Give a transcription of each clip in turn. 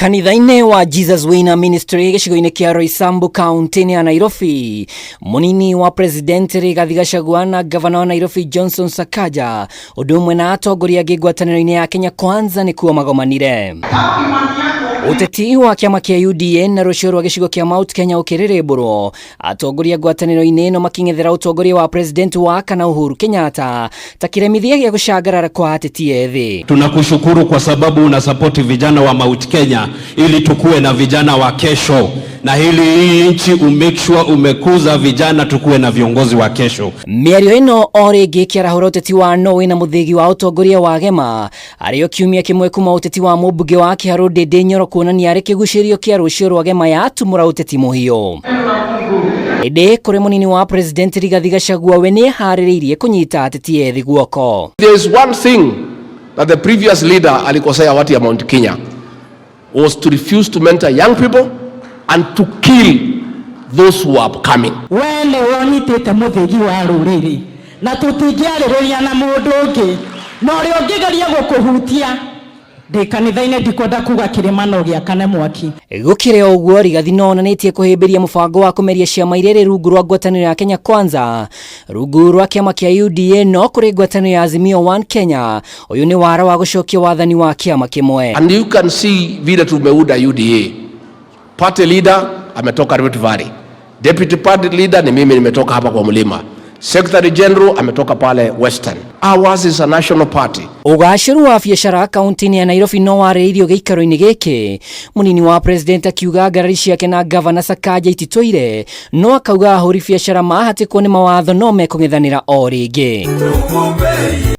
Kanitha-inĩ wa Jesus Winner Ministry gĩcigo-inĩ kĩa Roysambu, kaunti-inĩ ya Nairobi, mũnini wa President Rigathi Gachagua na gavana wa Nairobi Johnson Sakaja, ũndũ ũmwe na atongoria angĩ ngwatanĩro-inĩ ya Kenya Kwanza, nĩkuo magomanire. Ũteti wa kĩama kĩa UDA na rũcio rwa gĩcigo kĩa Mount Kenya ũkĩrĩrĩmbũrwo, atongoria ngwatanĩro-inĩ ĩno makĩng'ethera ũtongoria wa President wa kana Uhuru Kenyatta ta kĩremithia gĩa gũcangarara kwa ateti ethĩ. Tunakushukuru kwa sababu unasapoti vijana wa Mount Kenya ili tukuwe na vijana wa kesho, na ili hii nchi umake sure umekuza vijana, tukuwe na viongozi wa kesho. Mĩario ĩno o rĩngĩ ĩkĩarahũra ũteti wa Norway na mũthĩgi wa ũtongoria wa Gema, arĩo kiumia kĩmwe kuma ũteti wa mũmbunge wa Kĩharũ Ndĩndĩ Nyoro kuonania arĩ kĩgucĩrio kĩa rũcio rwa Gema yatumũra ũteti mũhiũ. Ĩndĩ kũrĩ mũnini wa President Rigathi Gachagua, we nĩeharĩrĩirie kũnyita ateti ethĩ guoko. There is one thing that the previous leader alikosea watu ya Mount Kenya, was to refuse to mentor young people and to kill those who are upcoming. We nĩwe ũnyitĩte mũthĩgi wa rũrĩrĩ na tũtingĩarĩrĩria na mũndũ ũngĩ, na ũrĩa ũngĩgeria gũkũhutia ndĩ kanitha-inĩ, ndikwenda kuga kĩrĩma no gĩakane mwaki. Gũkĩrĩ o ũguo, Rigathi no onanĩtie kũhĩmbĩria mũbango wa kũmeria ciama iria irĩ rungu rwa ngwatanĩro ya Kenya Kwanza, rungu rwa kĩama kĩa UDA, no kũrĩ ngwatanĩro ya Azimio One Kenya ũyũ nĩ wara wa gũcokia wathani wa kĩama kĩmwe. And you can see vile tumeunda UDA. Party leader ametoka Rift Valley. Deputy party leader ni mimi, nimetoka hapa kwa mlima. Secretary General ametoka pale Western. Ours is a national party. Ũgacĩru wa biacara kaunti-inĩ ya Nairobi no warĩrĩirio gĩikaro-inĩ gĩkĩ, mũnini wa President akiuga ngarari ciake na gavana Sakaja ititũire, no akauga ahũri biacara mahatĩkwo nĩ mawatho no mekũng'ethanĩra o rĩngĩ.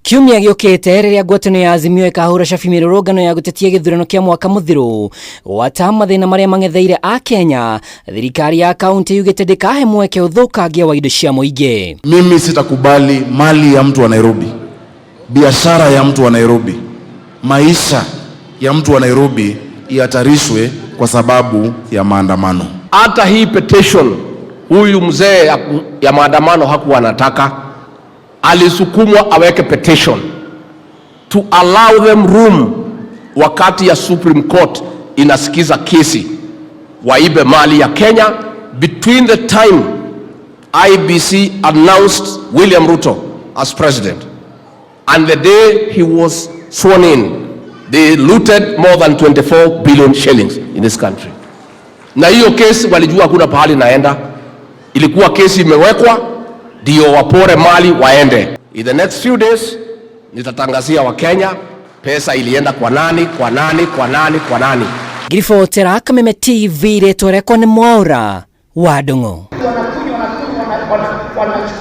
Kiumia gĩũkĩte, rĩrĩa ngwatanĩro ya Azimio ĩkahũra cabi mĩrũrũngano ya gũtetia gĩthurano kĩa mwaka mũthiru, gwata mathĩna marĩa mang'etheire a Kenya, thirikari ya kaunti yugĩte ndĩkahe mweke ũthũkangia wa indo cia mũingĩ. Mimi sitakubali mali ya mtu wa Nairobi, biashara ya mtu wa Nairobi, maisha ya mtu wa Nairobi ihatarishwe kwa sababu ya maandamano. Hata hii petition huyu mzee ya maandamano hakuwa anataka, alisukumwa aweke petition to allow them room wakati ya Supreme Court inasikiza kesi, waibe mali ya Kenya. Between the time IEBC announced William Ruto as president and the day he was sworn in, they looted more than 24 billion shillings in this country. Na hiyo kesi walijua hakuna pahali naenda, ilikuwa kesi imewekwa ndio wapore mali waende. In the next few days nitatangazia Wakenya pesa ilienda kwa nani, kwa nani, kwa nani, kwa nani. Ngiribotera Kameme TV, rĩtwa rĩakwa nĩ Mwaura wa Ndung'u. Wanakunywa, wanakunywa, wanachukua.